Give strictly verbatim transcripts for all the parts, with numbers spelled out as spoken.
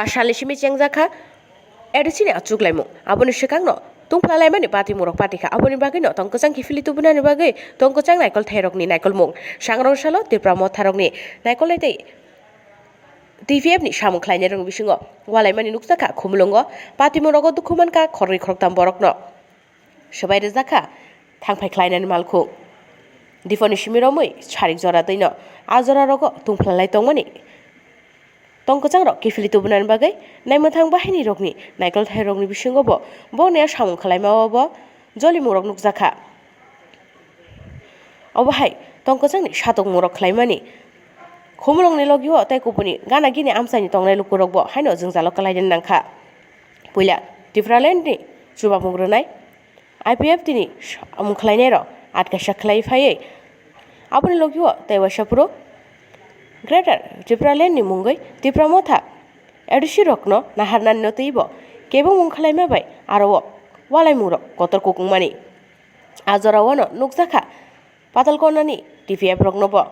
Salni simi chengjak kha A D C ni achuk laimung. Aboni swkangno tungphla laimani patimung rok pati kha. Aboni bagwino tong kwchang kiphilwi tubunani bagwi tong kwchang naikol thairokni naikolmung. Sangrong salo Tipra motharokni naikolnai tei T P F ni samung khlainairokni bisingo walaimani nukjakha Khumulwngo. Patimungrogo dukhu mankha khorwi khoroktam borokno. Swbai rwjakha thangphai khlainani malkhung. Diphoni simi romwi sarik jora twino a jorarogo tungphlalai tongmani tong kwchangrok kiphilwi tubunani bagwi naimwthang bahinirokni naikolthairokni bisingobo boni a samung khlaimao bo jolimungrok nukjakha. Obo hai tong kwchangni satokmungrok khlaimani Khumulwngni logio tei kubuni gana gini amchaini tongnai lukurokbo haino jwngjalo kwlainani nangkha. Puila Tipraland ni chubamung rwnai I P F T ni samung khlainairok atkaisa khlai phaiwi aboni logio tei waisa phuru Greater Tipraland ni mungwi Tipra Motha A D C rokno naharnani no twibo kebengmung khlaima bai aro o walaimungrok kotor kukungmani. A jorao no nukjakha Patalkonani T P F roknobo.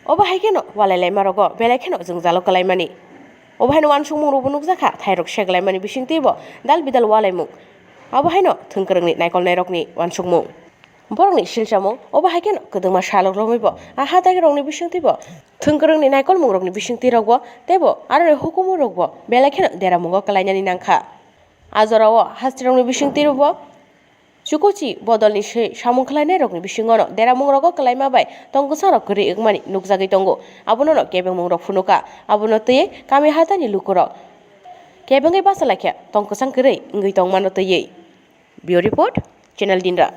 Obo hai kheno walai laima rogo belai kheno jwngjalo kwlaimani. Obo haino uansukmung rokbo nukjakha thairok seglaimani bisingtwibo dal bidal walaimung. Obo haino thwngkwrwngni naikolnairokni uansukmung. Borokni silchamung obo hai kheno kwdwngma salok romwibo a hatai rokni bisingtwibo thwngkwrwngni naikolmung rokni bisingtwi rokbo teibo aroni hukumu rokbo belai kheno deramungo kwlainani nangkha. A jorao hastrerokni bisingtwi rokbo chukuchi bodolni se samung khlainairokni bisingono deramungrogo kwlaima bai tong kwchangrok kwrwi wngmani nukjagwi tongo. Abonono kebengmungrok phunuka. Abono twiwi kami hatani lukurok kebengwi bachalaikha tong kwchang kwrwi wngwi tongmano twiwi. Bureau Report, Channel Dinra.